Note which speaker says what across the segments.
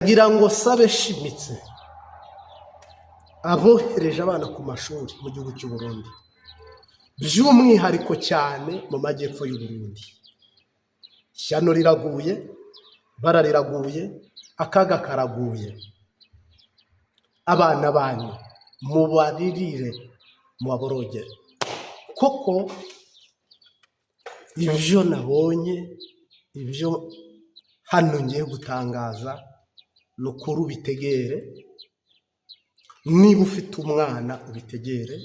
Speaker 1: Ngira ngo sabe shimitse abohereje abana ku mashuri mu gihugu cy'u Burundi, by'umwihariko cyane mu majyepfo y'u Burundi. Ishyano riraguye, ibara riraguye, akaga karaguye. Abana banyu mubaririre, mubaborogere, kuko ibyo nabonye, ibyo hano ngiye gutangaza, ni ukuri ubitegere. Niba ufite umwana ubitegere,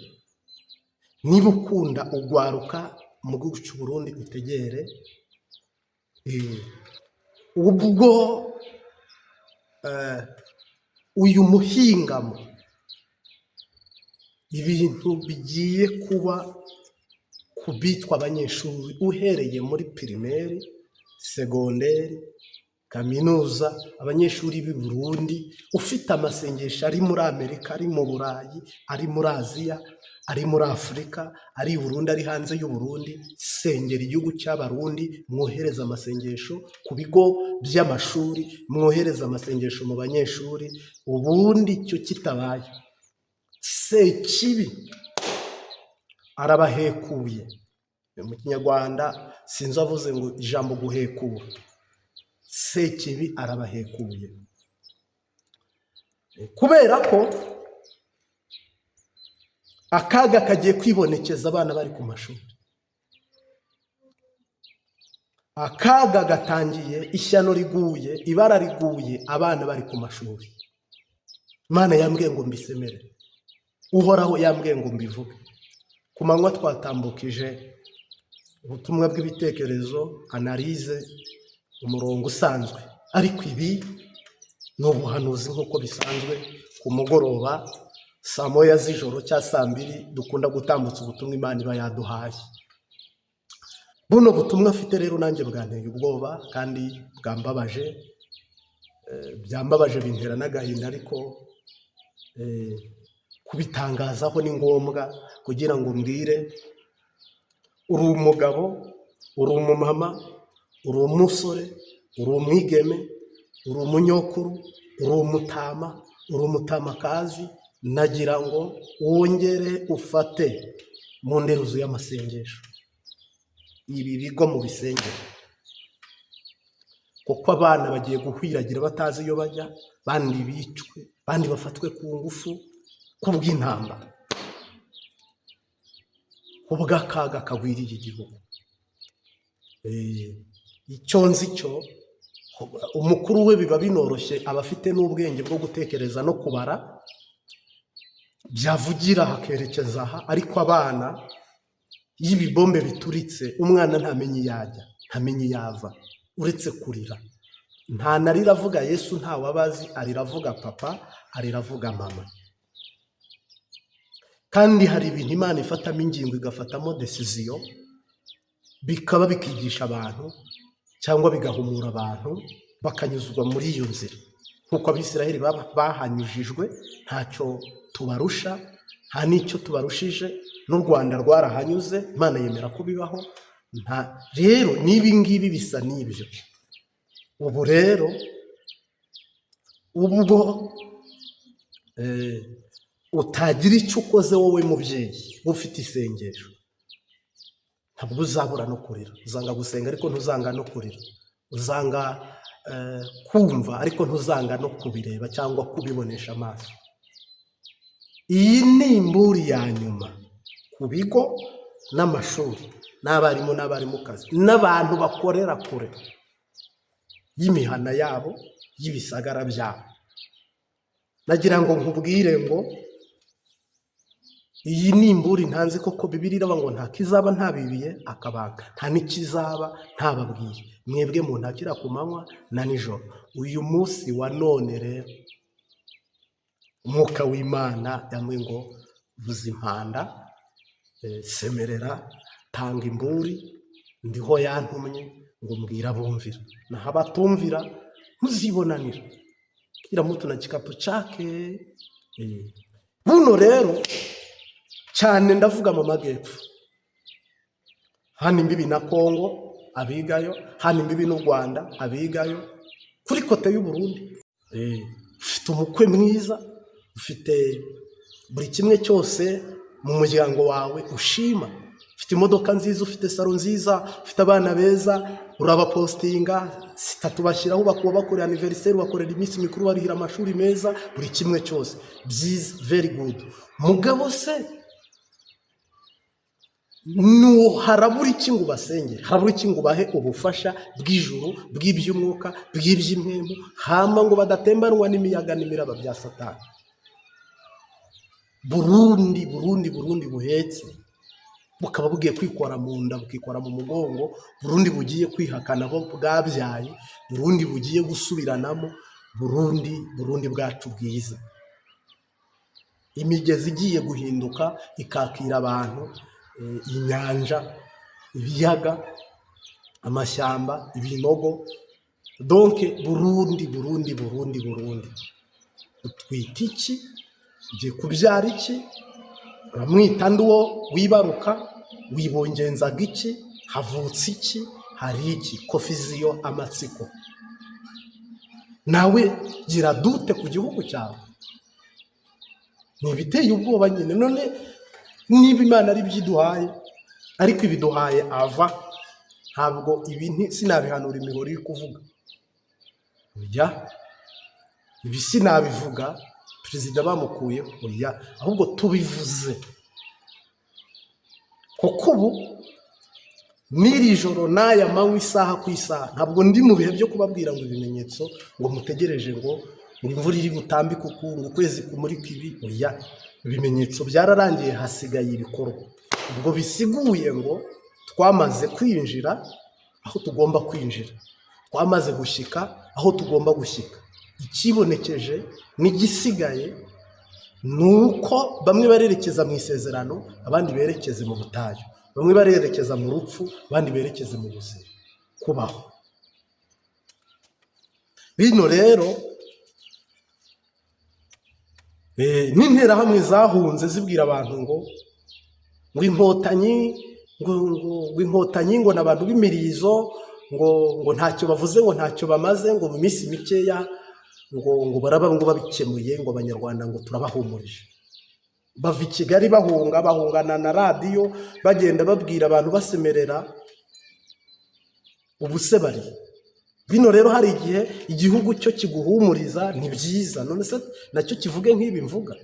Speaker 1: niba ukunda ugwaruka mu gihugu cy'u Burundi utegere. Ubwo uyu muhingamo ibintu bigiye kuba ku bitwa abanyeshuri, uhereye muri primaire, secondaire, kaminuza, abanyeshuri b'i Burundi, ufite amasengesho ari muri Amerika, ari mu Burayi, ari muri Aziya, ari muri Afurika, ari i Burundi, ari hanze y'u Burundi, sengera igihugu cy'Abarundi, mwohereze amasengesho ku bigo by'amashuri, mwohereze amasengesho mu banyeshuri. Ubundi icyo kitabaye, Sekibi arabahekuye. Mu Kinyarwanda sinzi avuze ngo ijambo guhekura, Sekibi arabahekuye, kubera ko akaga kagiye kwibonekeza abana bari ku mashuri. Akaga gatangiye, ishyano riguye, ibara riguye abana bari ku mashuri. Imana yambwiye ngo mbisemere, Uhoraho yambwiye ngo mbivuge. Ku manywa twatambukije ubutumwa bw'ibitekerezo, analyse, umurongo usanzwe, ariko ibi ni ubuhanuzi nk'uko bisanzwe. Ku mugoroba saa 1 z'ijoro cyangwa saa 2 dukunda gutambutsa ubutumwa Imana iba yaduhaye. Buno butumwa afite rero nanjye bwanteye ubwoba kandi bwambabaje, byambabaje bintera n'agahinda, ariko kubitangazaho ni ngombwa kugira ngo mbwire uri umugabo, uri umumama, uri umusore, uri umwigeme, uri umunyokuru, uri umutama, uri umutamakazi, nagira ngo wongere ufate mu nderuzo y'amasengesho ibi bigo mu bisengero, kuko abana bagiye guhwiragira batazi iyo bajya, bandi bicwe, bandi bafatwe ku ngufu kubw'intambara, kubw'akaga kagwiriye igihugu. Icyo nzi cyo, umukuru we biba binoroshye, aba afite n'ubwenge bwo gutekereza no kubara, byavugira akerekeza aha, ariko abana iyo ibibombe bituritse umwana ntamenye iyo ajya, ntamenye iyo ava, uretse kurira. Nta narira avuga Yesu, ntawe aba azi, arira avuga papa, arira avuga mama. Kandi hari ibintu Imana ifatamo ingingo, igafatamo décision, bikaba bikigisha abantu cyangwa bigahumura abantu, bakanyuzwa muri iyo nzira nk'uko Abisiraheli bahanyujijwe. Ntacyo tubarusha, nta n'icyo tubarushije, n'u Rwanda rwarahanyuze, Imana yemera ko bibaho. Nta rero n'ibi ngibi bisa n'ibyo. Ubu rero ubwo utagira icyo ukoze, wowe mubyeyi ufite isengesho, ntabwo uzabura no kurira. Uzanga gusenga ariko ntuzanga no kurira, uzanga kumva ariko ntuzanga no kubireba cyangwa kubibonesha amaso. Iyi ni imburi ya nyuma ku bigo n'amashuri n'abarimu n'abarimukazi n'abantu bakorera kure y'imihana yabo, y'ibisagara byabo. Nagira ngo nkubwire ngo iyi ni imburi ntanzi koko. Bibiliya iravuga ngo nta kizaba ntabibiye akabanga, nta n'ikizaba ntababwiye. Mwebwe mu ntakira ku manywa na nijoro. Uyu munsi wa none rero Umwuka w'Imana yambwiye ngo vuza impanda, semerera, tanga imburi. Ndiho yantumye ngo mbwira abumvira, naho abatumvira muzibonanira, kila mtu na kikapu chake. Buno rero cyane ndavuga mu magepfo, hano imbibi na Kongo abigayo, hano imbibi n'u Rwanda abigayo, kuri côté y'u Burundi. Ufite umukwe mwiza, ufite buri kimwe cyose mu muryango wawe ushima, ufite imodoka nziza, ufite salon nziza, ufite abana beza, urabapostinga status, bashyiraho, bakuba bakorera anniversaire, bakorera iminsi mikuru, barihira amashuri meza, buri kimwe cyose byiza, very good. Mugabo se harabura iki ngo ubasengere? Harabura iki ngo ubahe ubufasha bw'ijuru, bw'iby'umwuka, bw'iby'impemu, hama ngo badatembanwa n'imiyaga n'imiraba bya Satani? Burundi, Burundi, Burundi buhetse bukaba bugiye kwikora mu nda, bukikora mu mugongo. Burundi bugiye kwihakana bo bwabyaye. Burundi bugiye gusubiranamo. Burundi, Burundi bwacu bwiza, imigezi igiye guhinduka ikakira abantu, inyanja, ibiyaga, amashyamba, ibinogo. Donc Burundi, Burundi, Burundi, Burundi, utwita iki? Ugiye kubyara iki? Uramwita ndi uwo wibaruka? Wibongenzaga iki? Havutse iki? Hari iki? Confusion, amatsiko. Nawe gira doute ku gihugu cyawe. Ni ibiteye ubwoba nyine. None niba Imana ari byo iduhaye, ariko ibiduhaye ava, ntabwo ibi sinabihanura imihoro iri kuvuga. Oya, ibi sinabivuga perezida bamukuyeho, oya, ahubwo tubivuze kuko ubu n'iri joro n'aya manywa, isaha ku isaha, ntabwo ndi mu bihe byo kubabwira ngo ibimenyetso, ngo mutegereje, ngo imvura iri butambike uku, ngo ukwezi kumurika ibi. Oya, ibimenyetso byararangiye, hasigaye ibikorwa. Ubwo bisiguye ngo twamaze kwinjira aho tugomba kwinjira, twamaze gushyika aho tugomba gushyika. Ikibonekeje n'igisigaye ni uko bamwe barerekeza mu isezerano, abandi berekeze mu butayu, bamwe barerekeza mu rupfu, abandi berekeze mu buzima, kubaho. Bino rero, n'Interahamwe zahunze zibwira abantu ngo Inkotanyi, ngo Inkotanyi ngo ni abantu b'imirizo, ngo ntacyo bavuze, ngo ntacyo bamaze, ngo mu minsi mikeya ngo baraba ngo babikemuye, ngo Abanyarwanda ngo turabahumurije. Bava i Kigali bahunga, bahungana na radiyo, bagenda babwira abantu, basemerera. Ubu se bari bino rero, hari igihe igihugu cyo kiguhumuriza, ni byiza. None se nacyo kivuge nk'ibi mvuga?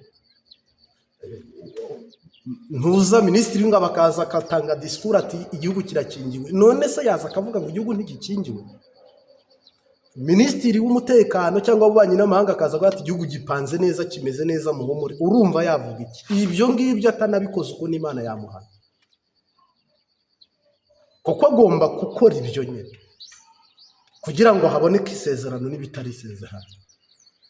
Speaker 1: Ntuza minisitiri w'ingabo akaza agatanga disikuru ati: "Igihugu kirakingiwe." None se yaza akavuga ngo igihugu ntigikingiwe? Minisitiri w'umutekano cyangwa w'ububanyi n'amahanga akaza avuga ati: "Igihugu gipanze neza, kimeze neza, muhumure." Urumva yavuga iki? Ibyo ngibyo atanabikoze uko n'Imana yamuhana, kuko agomba gukora ibyo nyine kugira ngo haboneke isezerano n'ibitari isezerano.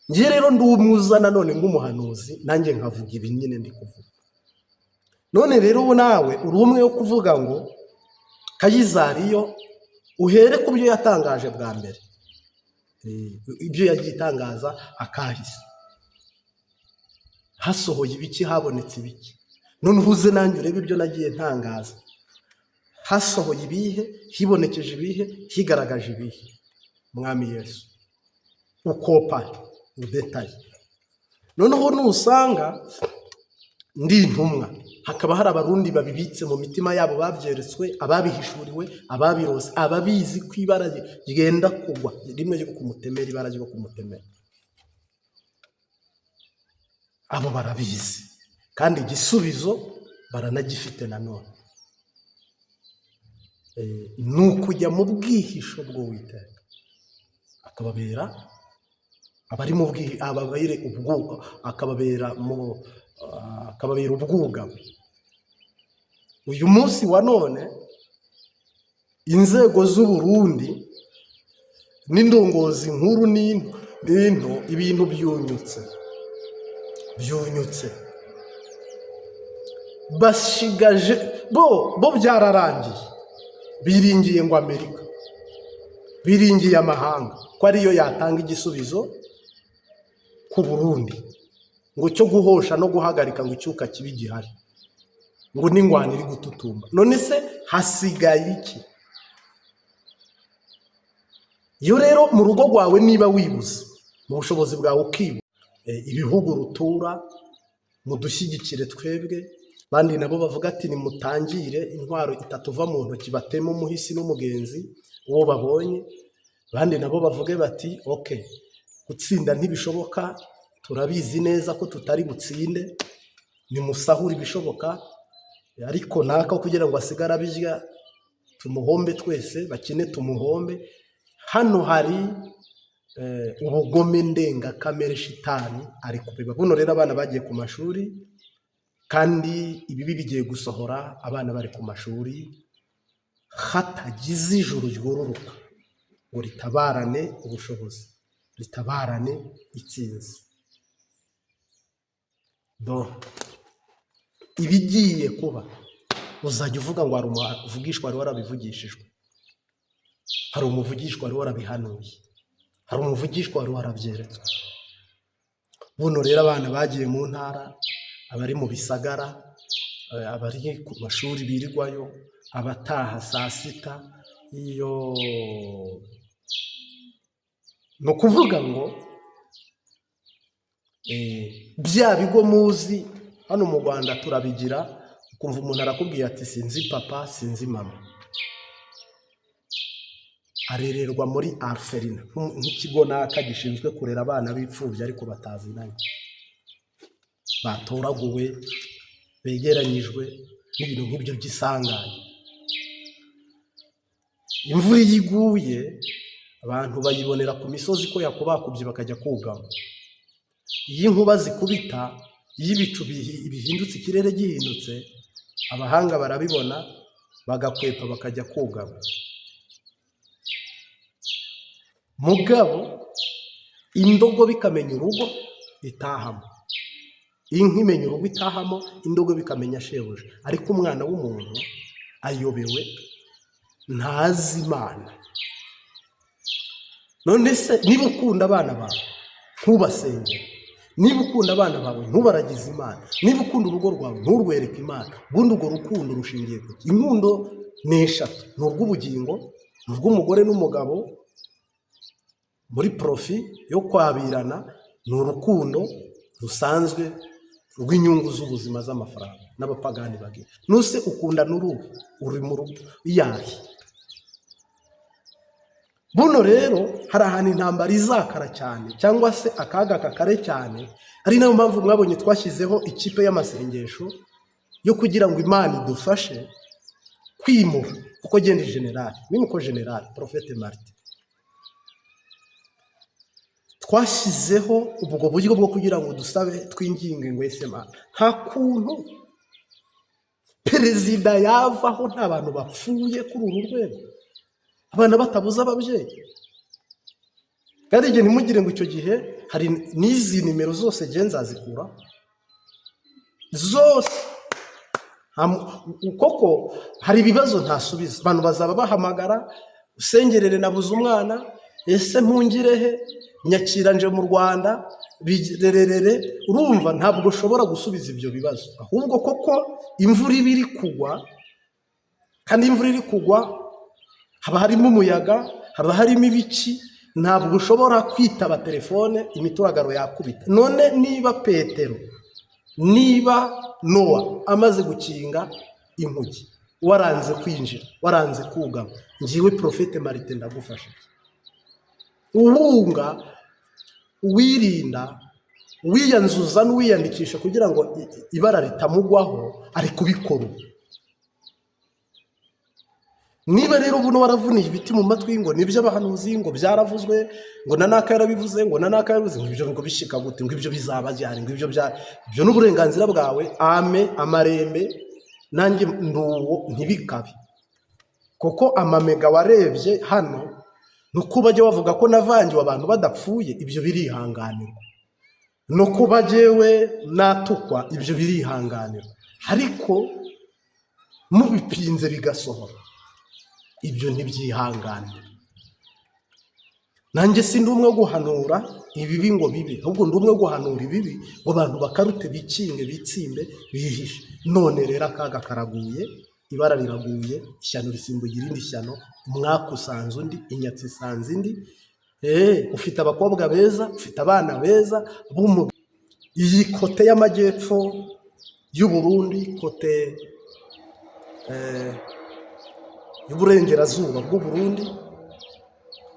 Speaker 1: Ngiye rero ndi umwuza nanone nk'umuhanuzi, nanjye nkavuga ibi nyine ndi kuvuga. None rero ubu nawe uri umwe wo kuvuga ngo Kayizariyo, uhere ku byo yatangaje bwa mbere, ibyo yagiye itangaza akahise, hasohoye ibiki? Habonetse ibiki? None uhuze nanjye urebe ibyo nagiye ntangaza, hasohoye ibihe? Hibonekeje ibihe? Higaragaje ibihe? Mwami Yesu, ukopa udetaye. Noneho nusanga ndi intumwa, hakaba hari Abarundi babibitse mu mitima yabo, babyeretswe, ababihishuriwe, ababirose, ababizi ko ibara ryenda kugwa rimwe ryo kumutemera, ibara ryo kumutemera, abo barabizi kandi igisubizo baranagifite. Nanone ni ukujya mu bwihisho bw'Uwiteka, akababera abari mu bwihi ababere ubwo akababera ubwugamo. Uyu munsi wa none inzego z'Uburundi n'indongozi nkuru n'into, ibintu byunyutse, byunyutse. Bashigaje bo byararangiye, biringiye ngo Amerika, biringiye amahanga ko ariyo yatanga igisubizo ku Burundi, ngo cyo guhosha no guhagarika ngo icyuka kibi gihari, ngo n'ingwano iri gututumba. None se hasigaye iki? Iyo rero mu rugo rwawe niba wibuze, mu Mu bushobozi bwawe ukiba ibihugu rutura mudushyigikire twebwe. Abandi nabo bavuga ati nimutangire intwaro itatuva mu ntoki, bateme umuhisi n'umugenzi uwo babonye. Abandi nabo bavuge bati okay, gutsinda ntibishoboka, turabizi neza ko tutari butsinde, nimusahure ibishoboka, ariko naka kugira ngo asigare abirya tumuhombe twese, bakine tumuhombe. Hano hari ubugome ndengakamere shitani ari kubiba. Buno rero abana bagiye ku mashuri, kandi ibibi bigiye gusohora abana bari ku mashuri, hatagize ijuru ryururuka ngo ritabarane ubushobozi, ritabarane itsinzi. Do ibigiye kuba uzajya uvuga ngo hari umuvugishwa wari warabivugishijwe, hari umuvugishwa wari warabihanuye, hari umuvugishwa wari warabyeretswe. Buno rero abana bagiye mu ntara, abari mu bisagara, abari ku mashuri birirwayo, abataha saa sita, iyo ni ukuvuga ngo bya bigo muzi hano mu Rwanda turabigira, ukumva umuntu arakubwiye ati sinzi papa, sinzi mama, arererwa muri orphelinat, nk'ikigo naka gishinzwe kurera abana b'imfubyi ariko batazinanye, batoraguwe, begeranyijwe n'ibintu nk'ibyo by'isanganya. Imvura iyo iguye abantu bayibonera ku misozi ko yakubakubye bakajya kugama. Iyo inkuba zikubita, iyo ibicu bihindutse, ikirere gihindutse, abahanga barabibona bagakwepa bakajya kugama. Mugabo indogobe ikamenya urugo itahamo, inka imenya urugo itahamo, indogobe ikamenya shebuja, ariko umwana w'umuntu ayobewe, ntazi Imana. None se niba ukunda abana bawe ntubasengere, niba ukunda abana bawe ntubaragize Imana, niba ukunda urugo rwawe nturwereke Imana, ubundi urwo rukundo rushingiye ku ki? Inkundo ni eshatu: ni urw'ubugingo, ni urw'umugore n'umugabo muri profit yo kwabirana, ni urukundo rusanzwe rw'inyungu z'ubuzima z'amafaranga n'abapagani bagira. Nuse ukunda n'uruhe? Uri mu rugo yahe? Buno rero hari ahantu intambara izakara cyane, cyangwa se akaga kakare cyane, ari nayo mpamvu mwabonye twashyizeho ikipe y'amasengesho yo kugira ngo Imana idufashe kwimura, kuko genda général nimuko général Prophète Martin, twashyizeho ubwo buryo bwo kugira ngo dusabe, twinginge ngo ese Mana, nta kuntu perezida yavaho nta bantu bapfuye kuri uru rwego, abana batabuze ababyeyi? Kandi igihe ntimugire ngo icyo gihe hari n'izi nimero zose ngiye nzazikura zose. Koko hari ibibazo ntasubiza, abantu bazaba bahamagara: usengerere, nabuze umwana, ese mpungire he, nyakira nje mu Rwanda, birerere. Urumva ntabwo ushobora gusubiza ibyo bibazo, ahubwo koko imvura iba iri kugwa, kandi imvura iri kugwa haba harimo umuyaga, haba harimo ibiki, ntabwo ushobora kwitaba telefone, imituragaro yakubita. None niba Petero, niba Nowa amaze gukinga inkugi, waranze kwinjira, waranze kugama, ngiwe Prophète Martin ndagufasha. Uhunga, uwirinda, uwiyanzuza n'uwiyandikisha kugira ngo ibara ritamugwaho, ari kubikora ubu. Niba rero buno waravuniye ibiti mu matwi ngo nibyo abahanuzi ngo byaravuzwe, ngo na naka yarabivuze, ngo na naka yarabivuze, ngo ibyo ngo bishika gute, ngo ibyo bizaba ryari, ngo ibyo bya ibyo n'uburenganzira bwawe, ame amarembe nanjye nduwo ntibikabe. Kuko amamega warebye hano ni uko bajya bavuga ko navangiwe abantu badapfuye, ibyo birihanganirwa. No kuba jyewe natukwa, ibyo birihanganirwa, ariko mubipinze bigasohora, ibyo ntibyihanganira. Nanjye si ndi umwe guhanura ibibi ngo bibe, ahubwo ndi umwe guhanura ibibi ngo abantu bakarute, bikinge, bitsimbe, bihishe. None rero akaga karaguye, ibara riraguye, ishyano risimbuye irindi shyano, umwaka usanze undi, inyatsi isanze indi. Ufite abakobwa beza, ufite abana beza b'umu iyi côté y'amajyepfo y'u Burundi, côté y'uburengerazuba bw'u Burundi.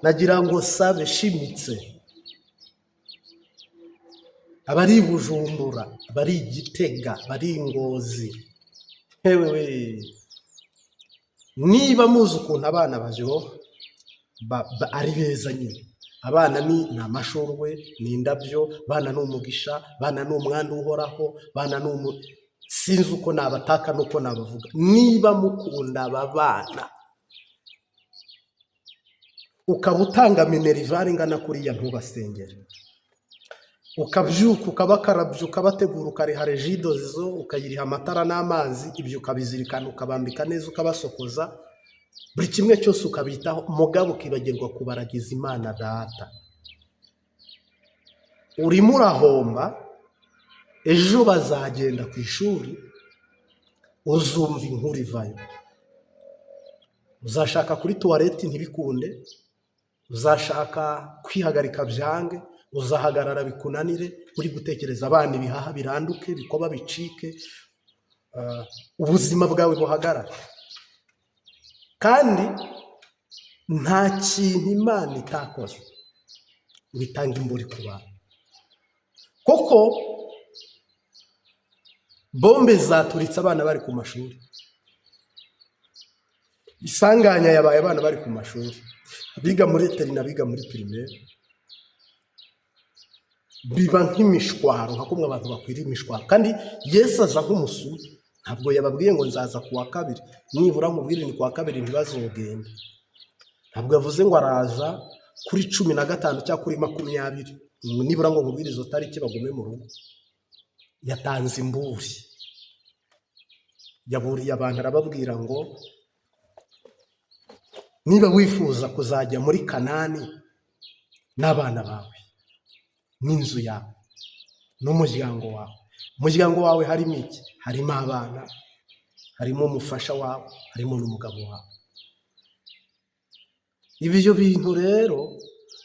Speaker 1: Nagira ngo sabe shimitse abari i Bujumbura, abari i Gitega, abari i Ngozi, hewe, niba muzi ukuntu abana baryoha, ari beza nyine. Abana ni amashurwe, ni indabyo, abana ni umugisha, abana ni umwandu uhoraho, abana ni umu sinzi uko nabataka n'uko nabavuga. Niba mukunda aba bana, ukaba utanga minerval ingana kuriya ntubasengere, ukabyuka ukabakarabya, ukabategura, ukariha Regideso, ukayiriha amatara n'amazi, ibyo ukabizirikana, ukabambika neza, ukabasokoza, buri kimwe cyose ukabitaho, mugabo ukibagirwa kubaragiza Imana Data, urimo urahomba. Ejo bazagenda ku ishuri, uzumva inkuru ivayo. Uzashaka kuri toilette ntibikunde, uzashaka kwihagarika byange, uzahagarara bikunanire, uri gutekereza abana, ibihaha biranduke, ibikoba bicike, ubuzima bwawe buhagarare. Kandi nta kintu Imana itakoze ngo itange imburi ku bantu, kuko bombe zaturitse abana bari ku mashuri, isanganya yabaye abana bari ku mashuri, abiga muri internat, abiga muri primaire, biba nk'imishwaro, nka kumwe abantu bakwira imishwaro. Kandi Yesu aza nk'umusuma, ntabwo yababwiye ngo nzaza ku wa kabiri, nibura nkubwire ni ku wa kabiri ntibazogende. Ntabwo yavuze ngo araza kuri 15 cyangwa kuri 20, nibura ngo nkubwire izo tariki bagume mu rugo. Yatanze imburi, yaburiye abantu, arababwira ngo niba wifuza kuzajya muri Kanani n'abana bawe n'inzu yawe n'umuryango wawe. Umuryango wawe harimo iki? Harimo abana, harimo umufasha wawe, harimo n'umugabo wawe. Ibyo bintu rero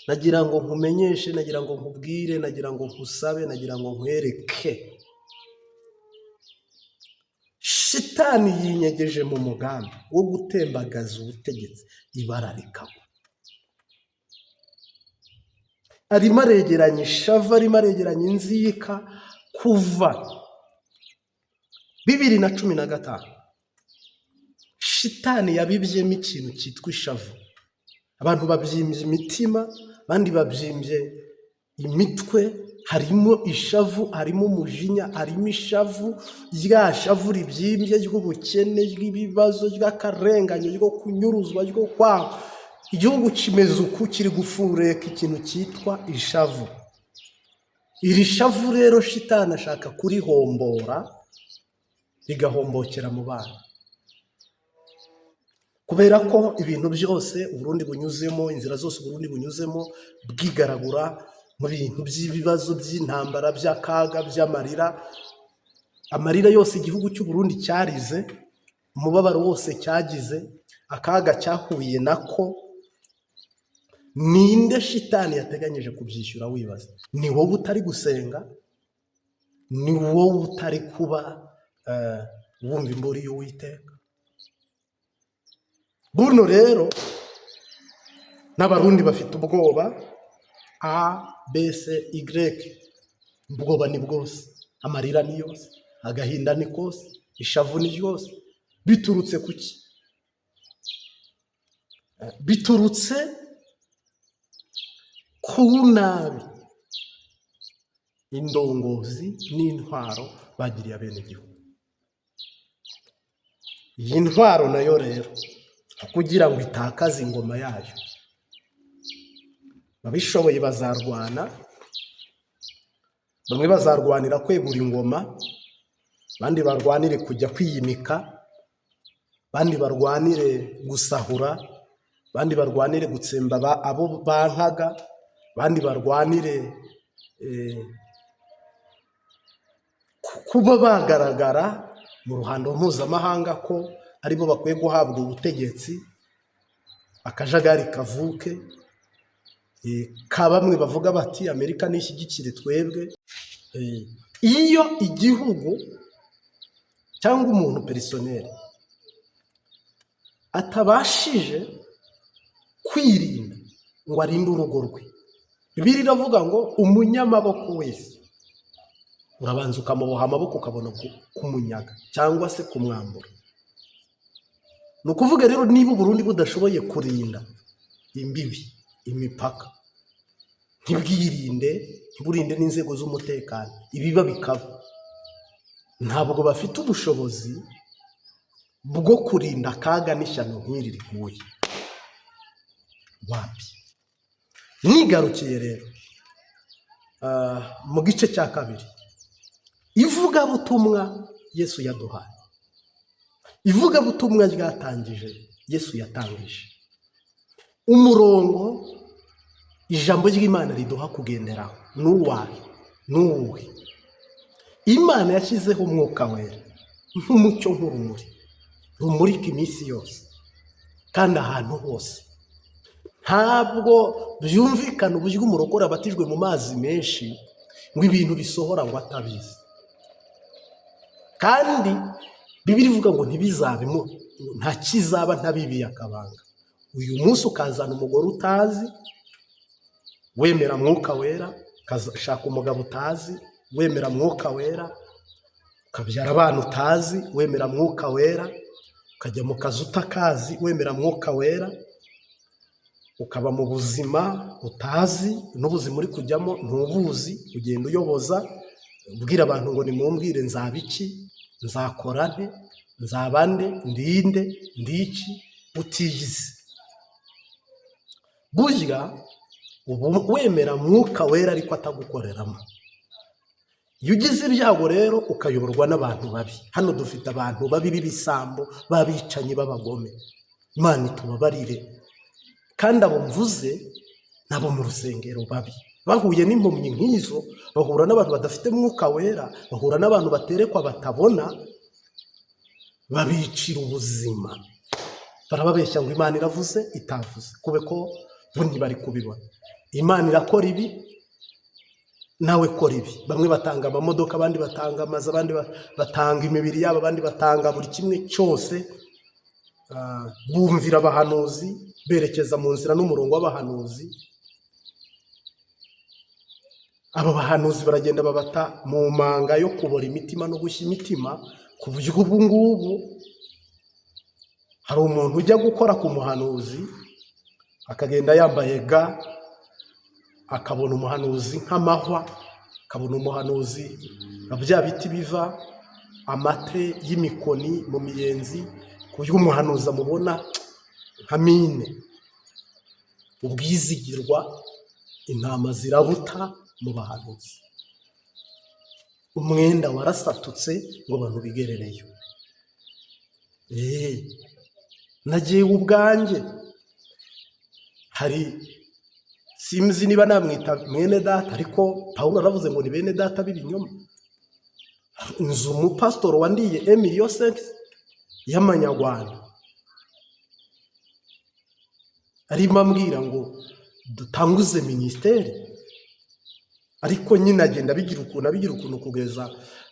Speaker 1: nagira ngo nkumenyeshe, nagira ngo nkubwire, nagira ngo nkusabe, nagira ngo nkwereke. Shitani yinyegeje mu mugambi wo gutembagaza ubutegetsi, ibara rikagwa. Arimo aregeranya ishavu, arimo aregeranya inzika. Kuva 2015 shitani yabibyemo ikintu cyitwa ishavu. Abantu babyimbye imitima, abandi babyimbye imitwe. Harimo ishavu, harimo umujinya, harimo ishavu, rya shavu ribyimbye ry'ubukene, ry'ibibazo, ry'akarengane, ryo kunyuruzwa, ryo kwangwa. Igihugu kimeze uku, kiri gufureka ikintu cyitwa ishavu. Iri shavu rero shitani ashaka kurihombora, rigahombokera mu bana, kubera ko ibintu byose Uburundi bunyuzemo, inzira zose Uburundi bunyuzemo bwigaragura mu bintu by'ibibazo, by'intambara, by'akaga, by'amarira. Amarira yose igihugu cy'u Burundi cyarize, umubabaro wose cyagize, akaga cyahuye nako, ninde shitani yateganyije kubyishyura? Wibaza, ni wowe utari gusenga, ni wowe utari kuba wumva imburi y'Uwiteka. Buno rero n'Abarundi bafite ubwoba, A B C Y, ubwoba ni bwose, amarira ni yose, agahinda ni kose, ishavu ni ryose. Biturutse ku ki? Biturutse ku nabi indongozi n'intwaro bagiriye abenegihugu. Iyi ntwaro nayo rero, kugira ngo itakaze ingoma yayo, ababishoboye bazarwana. Bamwe bazarwanira kwegura ingoma, abandi barwanire kujya kwiyimika, abandi barwanire gusahura, abandi barwanire gutsemba abo bankaga, abandi barwanire kuba bagaragara mu ruhando mpuzamahanga ko aribo bakwiye guhabwa ubutegetsi, akajagari kavuke. Ka bamwe bavuga bati Amerika nishyigikire twebwe. Iyo igihugu cyangwa umuntu personnel atabashije kwirinda ngo arinde urugo rwe, Bibiliya iravuga ngo umunyamaboko wese urabanza ukamuboha amaboko, ukabona kumunyaga cyangwa se kumwambura. Ni ukuvuga rero, niba Uburundi budashoboye kurinda imbibi, imipaka, ntibwirinde, ntiburinde n'inzego z'umutekano, ibiba bikaba, ntabwo bafite ubushobozi bwo kurinda akaga n'ishyano nk'iri riguye. Wapi. Nigarukiye rero mu gice cya kabiri, ivugabutumwa Yesu yaduhaye, ivugabutumwa ryatangije, Yesu yatangije umurongo, ijambo ry'Imana riduha kugenderaho n'uwahe n'uwuhe? Imana yashyizeho Umwuka Wera nk'umucyo, nk'urumuri rumurika iminsi yose kandi ahantu hose. Ntabwo byumvikana uburyo umurokore abatijwe mu mazi menshi ngo ibintu bisohora ngo atabizi. Kandi Bibiliya ivuga ngo ntibizabe, nta kizaba ntabibiye akabanga. Uyu munsi ukazana umugore utazi, wemera Mwuka Wera, ukashaka umugabo utazi, wemera Mwuka Wera, ukabyara abana utazi, wemera Mwuka Wera, ukajya mu kazi utakazi, wemera Mwuka Wera, ukaba mu buzima utazi, n'ubuzima uri kujyamo ntubuzi, ugenda uyoboza, ubwira abantu ngo nimumbwire nzaba iki, nzakora nte, nzaba nde, ndinde, ndiki, utiyizi. Burya uba wemera Mwuka Wera ariko atagukoreramo. Iyo ugize ibyago rero ukayoborwa n'abantu babi, hano dufite abantu babi b'ibisambo, b'abicanyi, b'abagome, Imana itubabarire. Kandi abo mvuze ni abo mu rusengero babi, bahuye n'impumyi nk'izo, bahura n'abantu badafite Mwuka Wera, bahura n'abantu baterekwa batabona, babicira ubuzima, barababeshya ngo Imana iravuze itavuze, kube ko bo ntibari kubibona. Imana irakora ibi, nawe kora ibi. Bamwe batanga amamodoka, abandi batanga amazu, abandi batanga imibiri yabo, abandi batanga buri kimwe cyose. Bumvira abahanuzi, berekeza mu nzira n'umurongo w'abahanuzi. Abo bahanuzi baragenda babata mu manga yo kubora imitima no gushya imitima, ku buryo ubu ngubu hari umuntu ujya gukora ku muhanuzi akagenda yambaye ga, akabona umuhanuzi nk'amahwa, akabona umuhanuzi nka bya biti biva amate y'imikoni mu miyenzi, ku buryo umuhanuzi amubona nka mine. Ubwizigirwa intama zirabuta mu bahanuzi, umwenda warasatutse ngo abantu bigerereyo. Nagiye ubwanjye, hari, sinzi niba namwita mwene data, ariko Pawulo aravuze ngo ni bene data b'ibinyoma. Nzi umupasitoro wandiye 1,5 million y'amanyarwanda, arimo ambwira ngo dutanguze minisiteri, ariko nyine agenda abigira ukuntu kugeza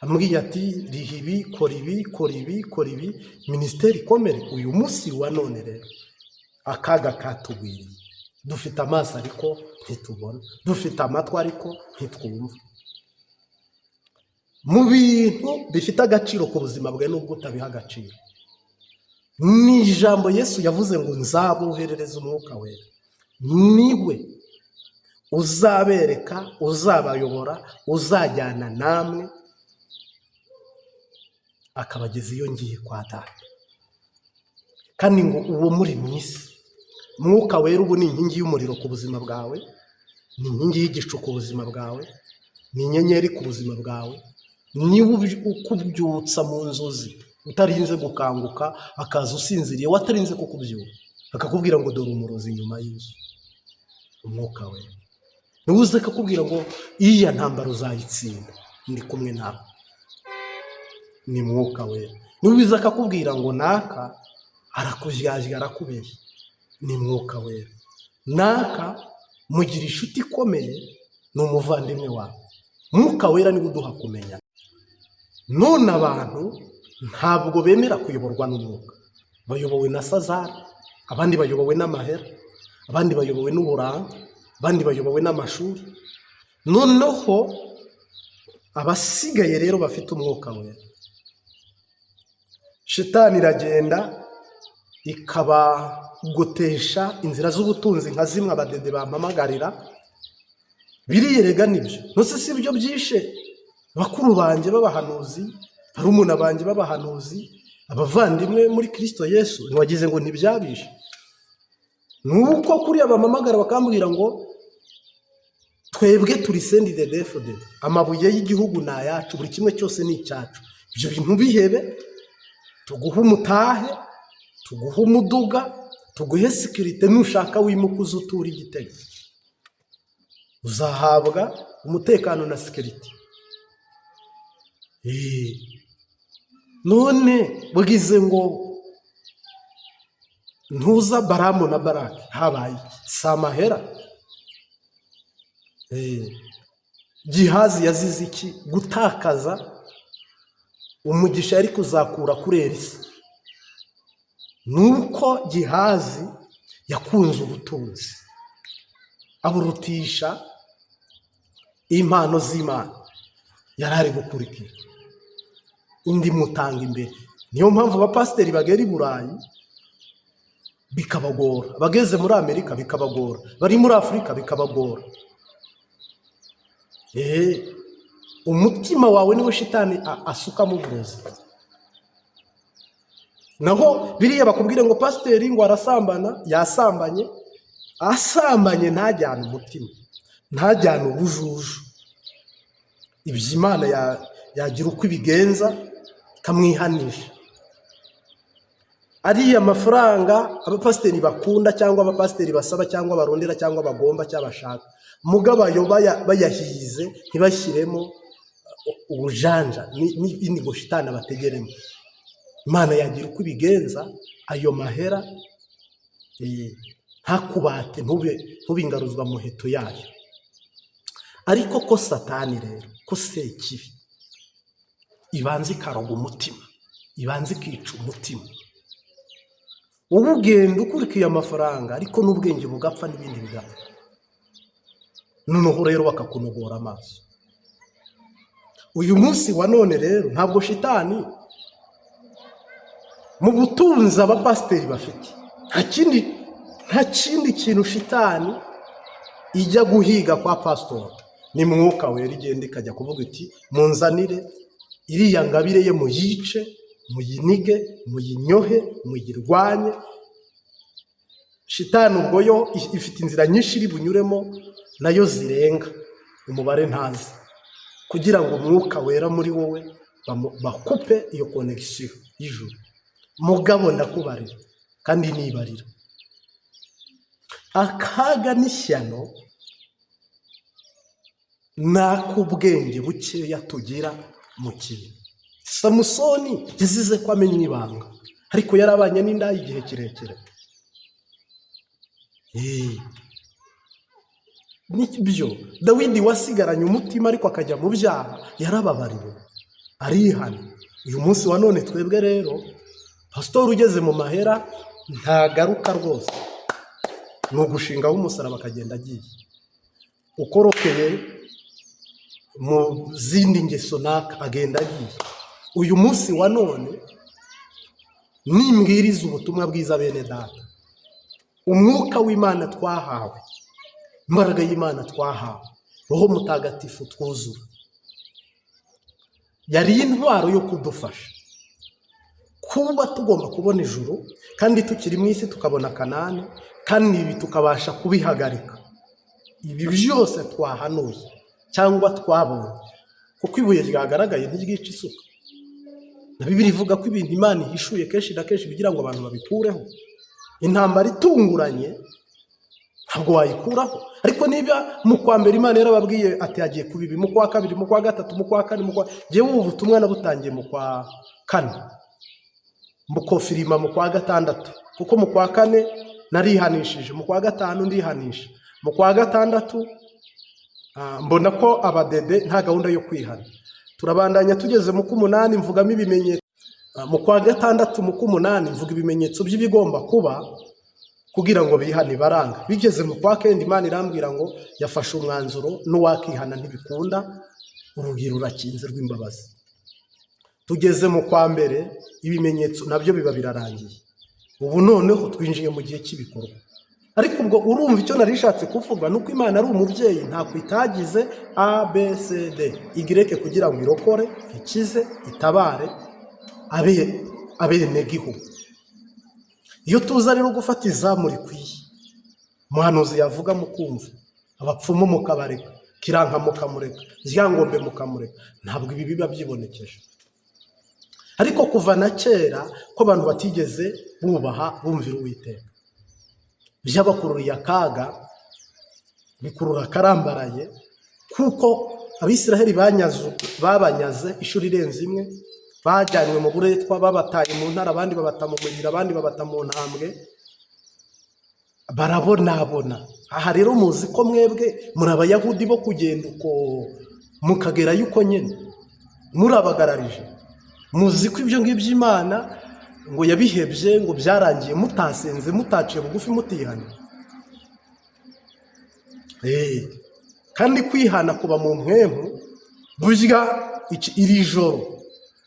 Speaker 1: ambwiye ati riha ibi, kora ibi, kora ibi, kora ibi, minisiteri ikomere. Uyu munsi wa none rero akaga katugwiriye. Dufite amaso ariko ntitubona, dufite amatwi ariko ntitwumva. Mu bintu bifite agaciro ku buzima bwawe, nubwo utabiha agaciro, ni ijambo Yesu yavuze ngo nzaboherereza Umwuka Wera, niwe uzabereka, uzabayobora, uzajyana namwe akabageza iyo ngiye kwa Data. Kandi ngo uwo muri mu isi, Mwuka Wera, ubu ni inkingi y'umuriro ku buzima bwawe, ni inkingi y'igicu ku buzima bwawe, ni inyenyeri ku buzima bwawe, niwe ukubyutsa mu nzozi utarinze gukanguka, akaza usinziriye watarinze kukubyuka, akakubwira ngo dore umurozi inyuma y'inzu. Umwuka Wera niwe uza akakubwira ngo iriya ntambara uzayitsinda, ndi kumwe nawe. Ni Mwuka Wera. Niwe uza akakubwira ngo naka arakujyajya, arakubeshya. Ni Mwuka Wera. Naka Mugira inshuti ikomeye, ni umuvandimwe wawe. Mwuka Wera niwe uduha kumenya. None abantu ntabwo bemera kuyoborwa n'Umwuka, bayobowe na sazari, abandi bayobowe n'amahera, abandi bayobowe n'uburanga, abandi bayobowe n'amashuri. Noneho abasigaye rero bafite Umwuka Wera, shitani iragenda ikabagotesha inzira z'ubutunzi, nka zimwe abadede bampamagarira. Biriyerega nibyo ntuse, si byo byishe bakuru banjye b'abahanuzi, barumuna banjye b'abahanuzi, abavandimwe muri Kirisito Yesu? Ntiwagize ngo ntibyabishe? Ni uko kuriya bampamagara bakambwira ngo twebwe turi CNDD-FDD, amabuye y'igihugu ni ayacu, buri kimwe cyose ni icyacu. Ibyo bintu bihebe, tuguhe umutahe, tuguhe umuduga, tuguhe sécurité. Nushaka wimuka uze uture igitego, uzahabwa umutekano na sécurité. None bwize ngo ntuza Baramu na Baraki, habaye iki? Si amahera? Gihazi yazize iki? Gutakaza umugisha yari kuzakura kuri Elisa. Nuko Gihazi yakunze ubutunzi, aburutisha impano z'Imana yari ari gukurikira, indi mutanga imbere. Niyo mpamvu abapasiteri bagera i Burayi bikabagora, abageze muri Amerika bikabagora, bari muri Afurika bikabagora. Umutima wawe niwo shitani asukamo uburozi. Naho biriya bakubwire ngo pasiteri ngo arasambana, yasambanye, asambanye ntajyane umutima, ntajyane ubujuju. Ibyo Imana yagira uko ibigenza ikamwihanisha. Ariya mafaranga abapasiteri bakunda, cyangwa abapasiteri basaba, cyangwa barondera, cyangwa bagomba, cyangwa bashaka, mugabo ayo bayahize, ntibashyiremo ubujanja n'ibindi ngo shitani abategeremo. Imana yagira uko ibigenza ayo mahera ntakubate, ntube ingaruzwa muheto yayo. Ariko ko Satani rero, ko sekibi ibanza ikaroga umutima, ibanza ikica umutima, wowe ugenda ukurikiye amafaranga, ariko n'ubwenge bugapfa n'ibindi bigapfa. Noneho rero bakakunogora amaso. Uyu munsi wa none rero, ntabwo shitani mu butunzi abapasiteri bafite, nta kindi kintu shitani ijya guhiga kwa pasitori, ni Mwuka Wera. Igenda ikajya kuvuga iti: "Munzanire iriya ngabire ye, muyice, muyinige, muyinyohe, muyirwanye." Shitani ubwo yo ifite inzira nyinshi iri bunyuremo nayo zirenga umubare ntazi, kugira ngo Umwuka Wera muri wowe bakupe iyo connexion y'ijuru. Mugabo ndakubarira kandi nibarira, akaga n'ishyano ni ak'ubwenge bukeya tugira mu kintu. Samusoni yazize ko amenya ibanga, ariko yarabanye n'indaya igihe kirekire. Nibyo, Dawidi wasigaranye umutima ariko akajya mu byaha, yarababariwe, arihana. Uyu munsi wa none twebwe rero, pasitori ugeze mu mahera ntagaruka rwose, ni ugushingaho umusaraba akagenda agiye. Ukorokeye mu zindi ngeso naka, agenda agiye. Uyu munsi wa none nimbwiriza ubutumwa bwiza, bene data, Umwuka w'Imana twahawe, imbaraga y'Imana twahawe, Roho Mutagatifu twuzura, yari intwaro yo kudufasha kuba tugomba kubona ijuru kandi tukiri mu isi, tukabona Kanani, kandi ibi tukabasha kubihagarika, ibi byose twahanuye cyangwa twabonye, kuko ibuye ryagaragaye ntiryica isuka. Na Bibiliya ivuga ko ibintu Imana ihishuye kenshi na kenshi kugira ngo abantu babikureho. Intambara itunguranye ntabwo wayikuraho, ariko niba mu kwa mbere Imana yarababwiye ati hagiye kuba ibi, mu kwa kabiri, mu kwa gatatu, mu kwa kane, mu kwa njyewe ubu butumwa nabutangiye mu kwa kane, mukofirima mu kwa gatandatu, kuko mu kwa kane narihanishije, mu kwa gatanu ndihanisha. Mu kwa gatandatu mbona ko abadede nta gahunda yo kwihana. Turabandanya, tugeze mu k'umunani mvugamo ibimenyetso. Mu kwa gatandatu, mu k'umunani mvuga ibimenyetso by'ibigomba kuba kugira ngo bihane, baranga. Bigeze mu kwa kenda, Imana irambwira ngo yafashe umwanzuro, n'uwakihana ntibikunda, urugi rurakinze rw'imbabazi. Tugeze mu kwa mbere, ibimenyetso nabyo biba birarangiye. Ubu noneho twinjiye mu gihe cy'ibikorwa. Ariko ubwo urumva icyo nari nishatse kuvuga ni uko Imana ari umubyeyi, ntako itagize A B C D Y kugira ngo irokore, ikize, itabare abe abenegihugu. Iyo tuza rero gufata izamu rikwiye, umuhanuzi yavuga mukumva, abapfumu mukabareka, Kiranka mukamureka, Ryangombe mukamureka, ntabwo ibi biba byibonekeje. Ariko kuva na kera ko abantu batigeze bubaha, bumvira Uwiteka, byabakururiye akaga, bikurura akarambaraye, kuko Abisiraheli babanyaze inshuro irenze imwe, bajyanywe mu buretwa, babataye mu ntara, abandi babata mu muriro, abandi babata mu ntambwe, barabonabona. Aha rero muzi ko mwebwe muri Abayahudi bo kugenda uko mukagerayo uko nyine murabagararije. Muzi ko ibyo ngibyo Imana ngo yabihebye, ngo byarangiye mutasenze, mutaciye bugufi, mutihanye. Kandi kwihana kuba mu mpwemu. Burya iri joro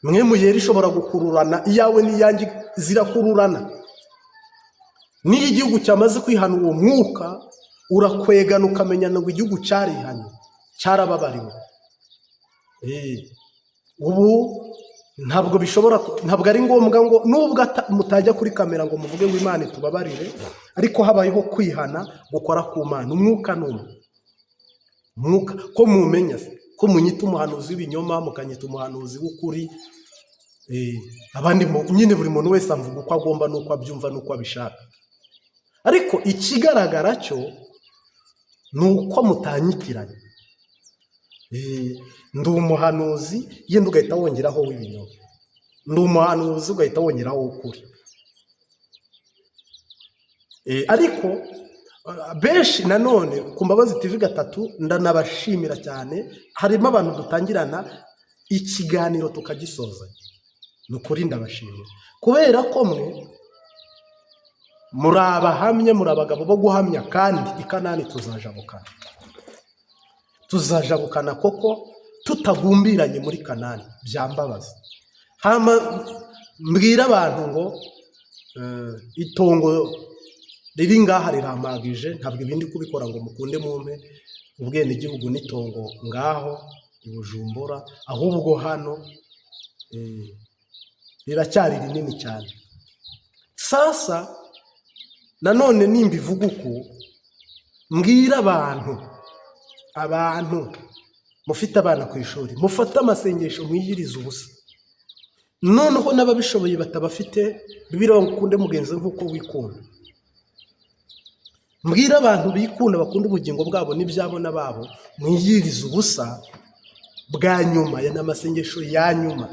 Speaker 1: mwemu yera ishobora gukururana, iyawe n'iyanjye zirakururana. N'iyo igihugu cyamaze kwihana, uwo mwuka urakwegana, ukamenya ngo igihugu cyarihanye, cyarababariwe. Ubu ntabwo bishobora, ntabwo ari ngombwa ngo nubwo mutajya kuri kamera ngo muvuge ngo Imana itubabarire, ariko habayeho kwihana gukora ku Mana. Umwuka ni umwe. Umwuka ko mumenya se, ko munyita umuhanuzi w'ibinyoma, mukanyita umuhanuzi w'ukuri, abandi nyine buri muntu wese avuga uko agomba n'uko abyumva n'uko abishaka. Ariko ikigaragara cyo ni uko mutanyitiranya. Ndi umuhanuzi, yenda ugahita wongeraho w'ibinyoma, ndi umuhanuzi ugahita wongeraho w'ukuri. Ariko benshi nanone ku Mbabazi TV gatatu ndanabashimira cyane, harimo abantu dutangirana ikiganiro tukagisozanya. Ni ukuri ndabashimira kubera ko mwe muri abahamya, muri abagabo bo guhamya. Kandi i Kanani tuzajabukana, tuzajabukana koko tutagumbiranye muri Kanani. Byambabaza hama mbwira abantu ngo itongo riri ngaha rirampagije, ntabwo ibindi kubikora ngo mukunde mumpe ubwenegihugu n'itongo ngaho i Bujumbura, ahubwo hano riracyari rinini cyane. Sasa nanone nimba ivuga uku, mbwira abantu mufite abana ku ishuri, mufate amasengesho mwiyirize ubusa. Noneho n'ababishoboye batabafite, Bibiliya ngo ukunde mugenzi nk'uko wikunda. Mbwira abantu bikunda, bakunda ubugingo bwabo n'ibyabo n'ababo, mwiyirize ubusa bwa nyuma. Aya ni amasengesho ya nyuma,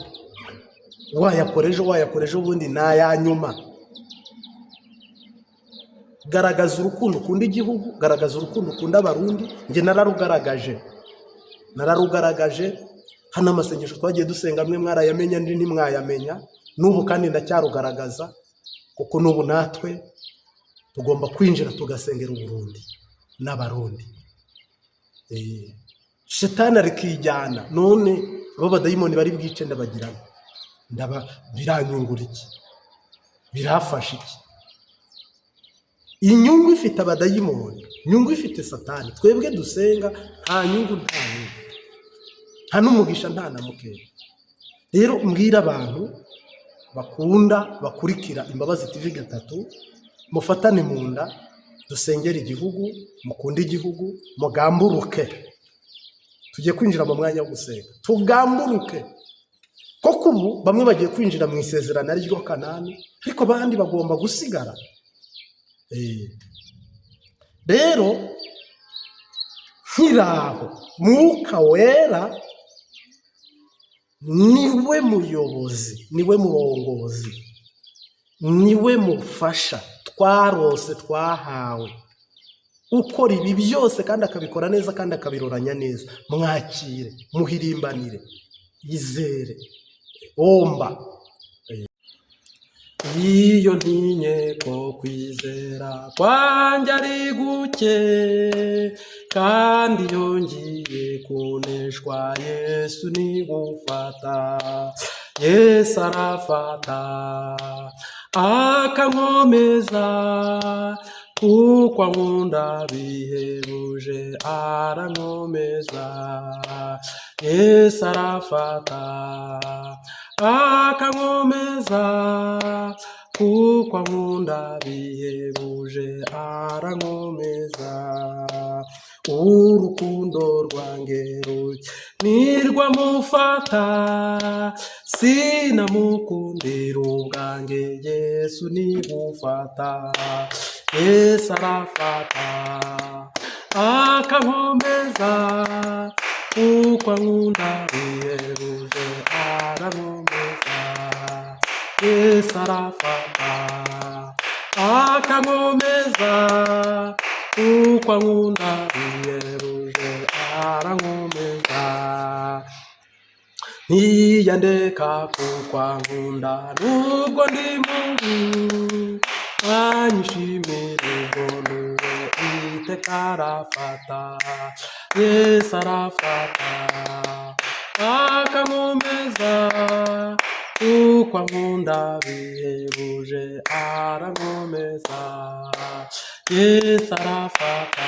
Speaker 1: wayakora ejo, wayakora ejo bundi, ni aya nyuma. Garagaza urukundo ukunda igihugu, garagaza urukundo ukunda Abarundi. Njye nararugaragaje, nararugaragaje hano. Amasengesho twagiye dusenga amwe mwarayamenya, andi ntimwayamenya. N'ubu kandi ndacyarugaragaza, kuko n'ubu natwe tugomba kwinjira tugasengera Uburundi n'Abarundi. Shetani arikijyana none abo badayimoni bari bwice, ndabagirana ndaba biranyungura iki? Birafasha iki? Inyungu ifite abadayimoni, inyungu ifite Satani. Twebwe dusenga nta nyungu, nta nyungu, nta n'umugisha, nta na mukeya. Rero mbwira abantu bakunda, bakurikira Imbabazi TV gatatu, mufatane mu nda, dusengere igihugu, mukunde igihugu, mugamburuke. Tugiye kwinjira mu mwanya wo gusenga, tugamburuke koko. Ubu bamwe bagiye kwinjira mu isezerano ariryo Kanani, ariko abandi bagomba gusigara. Rero nkiraho, Mwuka Wera niwe muyobozi, niwe murongozi, niwe mufasha twarose, twahawe. Ukora ibi byose kandi akabikora neza kandi akabiroranya neza, mwakire, muhirimbanire, yizere, omba. Iyo ntinye ko kwizera kwanjye ari guke, kandi iyo ngiye kuneshwa, Yesu ni gufata. Yesu arafata akankomeza, kuko ankunda bihebuje, arankomeza. Yesu arafata akankomeza, kuko ankunda bihebuje, arankomeza. Urukundo rwanjye ntirwamufata, sinamukundira ubwanjye, Yesu nigufata. Yesu arafata akankomeza, kuko ankunda bihebuje, arankomeza. Yesu arafata akankomeza, kuko ankunda bihebuje, arankomeza. Ntiyandeka kuko ankunda, nubwo ndi mubi, anyishimira ubwo nduwe. Iteka arafata, Yesu arafata akankomeza, kuko ankunda bihebuje, arankomeza. Yesu arafata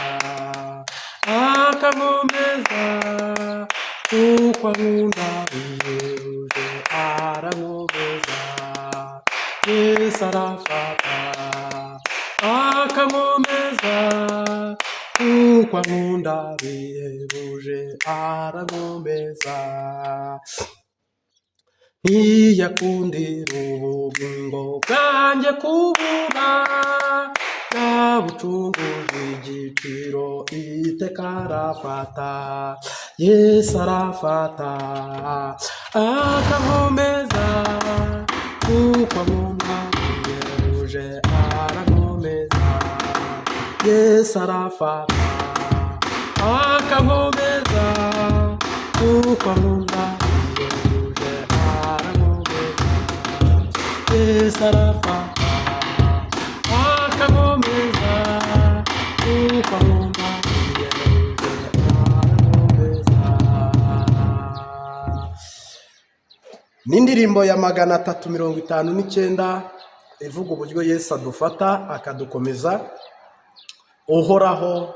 Speaker 1: akankomeza, kuko ankunda bihebuje, arankomeza. Yesu arafata akankomeza, kuko ankunda bihebuje, arankomeza. Ntiyakundira ubugingo bwanjye kubura, yabucunguje igiciro. Iteka arafata, Yesu arafata akankomeza, kuko ankunda bihebuje, arankomeza. Yesu arafata akankomeza, kuko ankunda bihebuje, arankomeza. Yesu arafata akankomeza, kuko ankunda bihebuje, arankomeza. N'indirimbo ya 359 ivuga uburyo Yesu adufata akadukomeza. Uhoraho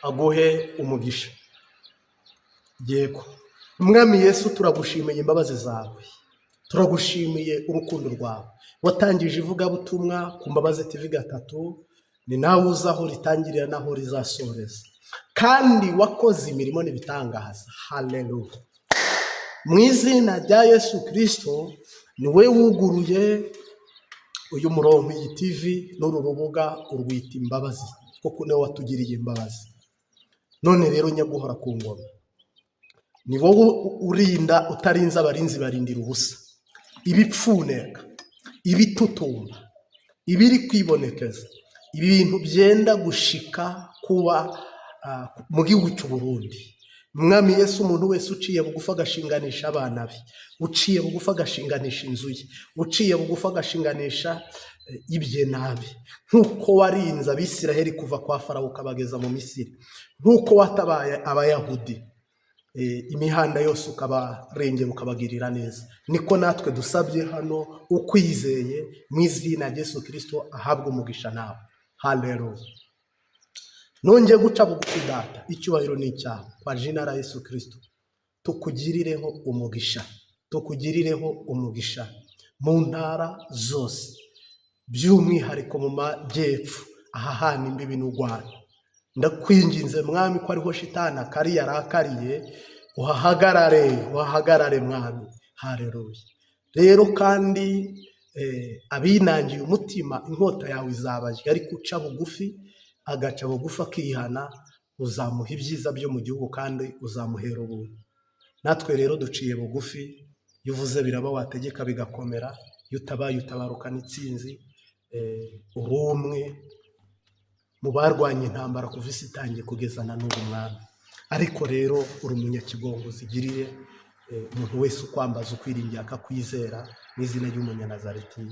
Speaker 1: aguhe umugisha. Yego, Mwami Yesu, turagushimiye imbabazi zawe, turagushimiye urukundo rwawe. Watangije ivugabutumwa ku Mbabazi TV gatatu, ni nawe uzi aho ritangirira n'aho rizasoreza, kandi wakoze imirimo n'ibitangaza. Haleluya! Mu izina rya Yesu Kirisito, ni we wuguruye uyu murongo, iyi TV n'uru rubuga urwita imbabazi, kuko niwe watugiriye imbabazi. None rero, nyaguhora ku ngoma, ni wowe urinda, utarinze abarinzi barindira ubusa. Ibipfuneka, ibitutumba, ibiri kwibonekeza, ibintu byenda gushika kuba mu gihugu cy'u Burundi, Mwami Yesu, umuntu wese uciye bugufi agashinganisha abana be, uciye bugufi agashinganisha inzu ye, uciye bugufi agashinganisha ibye nabi, nk'uko warinze Abisiraheli kuva kwa Farawo ukabageza mu Misiri, nk'uko watabaye Abayahudi imihanda yose ukabarengera, ukabagirira neza, niko natwe dusabye hano. Ukwizeye mu izina rya Yesu Kirisito ahabwe umugisha nawe. Haleluya! Nongeye guca bugufi, Data, icyubahiro ni icyawe. Kwa jina la Yesu Kirisito, tukugirireho umugisha, tukugirireho umugisha mu ntara zose, by'umwihariko mu majyepfo aha hana imbibi n'u Rwanda. Ndakwinginze Mwami, ko ariho shitani akari yarakariye, uhahagarare, uhahagarare Mwami. Haleluya! Rero kandi abinangiye umutima, inkota yawe izabarya, ariko uca bugufi, agaca bugufi akihana, uzamuha ibyiza byo mu gihugu kandi uzamuhera ubuntu. Natwe rero duciye bugufi. Iyo uvuze biraba, wategeka bigakomera, iyo utabaye utabarukana intsinzi. Uri umwe. Mu barwanya intambara kuva isi itangiye kugeza na n'ubu, Mwami. Ariko rero uri umunyakigongo, zigirire umuntu wese ukwambaza, ukwiringira, akakwizera, mu izina ry'Umunyanazareti,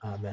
Speaker 1: amen.